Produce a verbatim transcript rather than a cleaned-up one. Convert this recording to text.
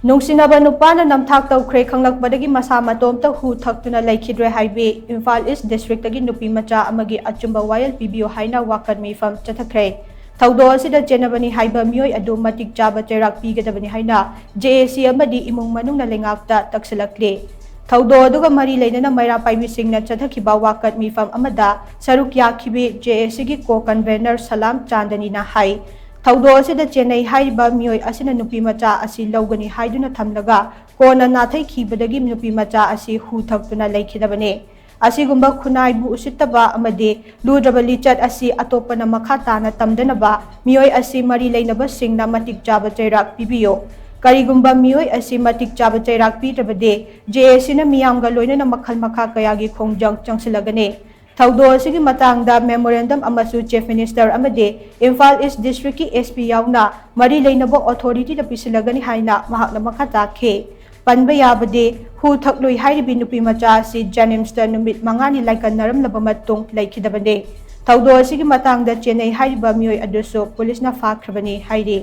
ꯅꯨꯡꯁꯤꯅꯕ ꯅꯨꯄꯥꯅ ꯅꯝꯊꯥꯛ ꯇꯧꯈ꯭ꯔꯦ ꯈꯪꯂꯛꯄꯗꯒꯤ ꯃꯁꯥ ꯃꯇꯣꯝꯇ ꯍꯨ ꯊꯛꯇꯨꯅ ꯂꯩꯈꯤꯗ꯭ꯔꯦ ꯍꯥꯏꯕꯤ ꯏꯝꯐꯥꯜ ꯏꯁ ꯗꯤꯁꯇ꯭ꯔꯤꯛꯇꯒꯤ ꯅꯨꯄꯤ ꯃꯆꯥ ꯑꯃꯒꯤ ꯑꯆꯨꯝꯕ ꯋꯥꯌꯦꯜ ꯄꯤꯕꯤꯌꯨ ꯍꯥꯏꯅ ꯋꯥꯀꯠ ꯃꯤꯐꯝ ꯆꯠꯊꯈ꯭ꯔꯦ꯫ ꯊꯧꯗꯣꯛ ꯑꯁꯤꯗ ꯆꯦꯟꯅꯕꯅꯤ ꯍꯥꯏꯕ ꯃꯤꯑꯣꯏ ꯑꯗꯨ ꯃꯇꯤꯛ ꯆꯥꯕ ꯆꯩꯔꯥꯛ ꯄꯤꯒꯗꯕꯅꯤ ꯍꯥꯏꯅ ꯖꯦ ꯑꯦ ꯁꯤ ꯑꯃꯗꯤ ꯏꯃꯨꯡ ꯃꯅꯨꯡꯅ ꯂꯩꯉꯥꯛꯇ ꯇꯛꯁꯤꯜꯂꯛꯂꯤ꯫ ꯊꯧꯗꯣꯛ ꯑꯗꯨꯒ ꯃꯔꯤ ꯂꯩꯅꯅ ꯃꯩꯔꯥ ꯄꯥꯏꯕꯤꯁꯤꯡꯅ ꯆꯠꯊꯈꯤꯕ ꯋꯥꯀꯠ ꯃꯤꯐꯝ ꯑꯃꯗ ꯁꯔꯨꯛ ꯌꯥꯈꯤꯕꯤ ꯖꯦ ꯑꯦ ꯁꯤꯒꯤ ꯀꯣ ꯀꯟꯚꯦꯅꯔ ꯁꯂꯥꯝ ꯆꯥꯟꯗꯅꯤꯅ ꯍꯥꯏ, ꯊꯧꯗꯣꯛ ꯑꯁꯤꯗ ꯆꯦꯟꯅꯩ ꯍꯥꯏꯔꯤꯕ ꯃꯤꯑꯣꯏ ꯑꯁꯤꯅ ꯅꯨꯄꯤ ꯃꯆꯥ ꯑꯁꯤ ꯂꯧꯒꯅꯤ ꯍꯥꯏꯗꯨꯅ ꯊꯝꯂꯒ ꯀꯣꯟꯅ ꯅꯥꯊꯩꯈꯤꯕꯗꯒꯤ ꯅꯨꯄꯤ ꯃꯆꯥ ꯑꯁꯤ ꯍꯨ ꯊꯛꯇꯨꯅ ꯂꯩꯈꯤꯗꯕꯅꯤ꯫ ꯑꯁꯤꯒꯨꯝꯕ ꯈꯨꯟꯅꯥꯏꯕꯨ ꯎꯁꯤꯠꯇꯕ ꯑꯃꯗꯤ ꯂꯨꯗ꯭ꯔꯕ ꯂꯤꯆꯠ ꯑꯁꯤ ꯑꯇꯣꯞꯄꯅ ꯃꯈꯥ ꯇꯥꯅ ꯇꯝꯗꯅꯕ ꯃꯤꯑꯣꯏ ꯑꯁꯤ ꯃꯔꯤ ꯂꯩꯅꯕꯁꯤꯡꯅ ꯃꯇꯤꯛ ꯆꯥꯕ ꯆꯩꯔꯥꯛ ꯄꯤꯕꯤꯌꯨ꯫ ꯀꯔꯤꯒꯨꯝꯕ ꯃꯤꯑꯣꯏ ꯑꯁꯤ ꯃꯇꯤꯛ ꯆꯥꯕ ꯆꯩꯔꯥꯛ ꯄꯤꯗ꯭ꯔꯕꯗꯤ ꯖꯦ ꯑꯦ ꯁꯤꯅ ꯃꯤꯌꯥꯝꯒ ꯂꯣꯏꯅꯅ ꯃꯈꯜ ꯃꯈꯥ ꯀꯌꯥꯒꯤ ꯈꯣꯡꯖꯪ ꯆꯪꯁꯤꯜꯂꯒꯅꯤ꯫ ꯊꯧꯗꯣꯛ ꯑꯁꯤꯒꯤ ꯃꯇꯥꯡꯗ ꯃꯦꯃꯣꯔꯦꯟꯗꯝ ꯑꯃꯁꯨ ꯆꯤꯐ ꯃꯤꯅꯤꯁꯇꯔ ꯑꯃꯗꯤ ꯏꯝꯐꯥꯜ ꯏꯁ ꯗꯤꯁꯇ꯭ꯔꯤꯛꯀꯤ ꯑꯦꯁ ꯄꯤ ꯌꯥꯎꯅ ꯃꯔꯤ ꯂꯩꯅꯕ ꯑꯣꯊꯣꯔꯤꯇꯤꯗ ꯄꯤꯁꯤꯜꯂꯒꯅꯤ ꯍꯥꯏꯅ ꯃꯍꯥꯛꯅ ꯃꯈꯥ ꯇꯥꯈꯤ꯫ ꯄꯟꯕ ꯌꯥꯕꯗꯤ, ꯍꯨ ꯊꯛꯂꯨꯏ ꯍꯥꯏꯔꯤꯕꯤ ꯅꯨꯄꯤ ꯃꯆꯥ ꯑꯁꯤ ꯖꯦꯅꯤꯝꯁꯇ ꯅꯨꯃꯤꯠ ꯃꯉꯥꯅꯤ ꯂꯥꯏꯀꯠꯅꯔꯝꯂꯕ ꯃꯇꯨꯡ ꯂꯩꯈꯤꯗꯕꯅꯤ꯫ ꯊꯧꯗꯣꯛ ꯑꯁꯤꯒꯤ ꯃꯇꯥꯡꯗ ꯆꯦꯟꯅꯩ ꯍꯥꯏꯔꯤꯕ ꯃꯤꯑꯣꯏ ꯑꯗꯨꯁꯨ ꯄꯨꯂꯤꯁꯅ ꯐꯥꯈ꯭ꯔꯕꯅꯤ ꯍꯥꯏꯔꯤ꯫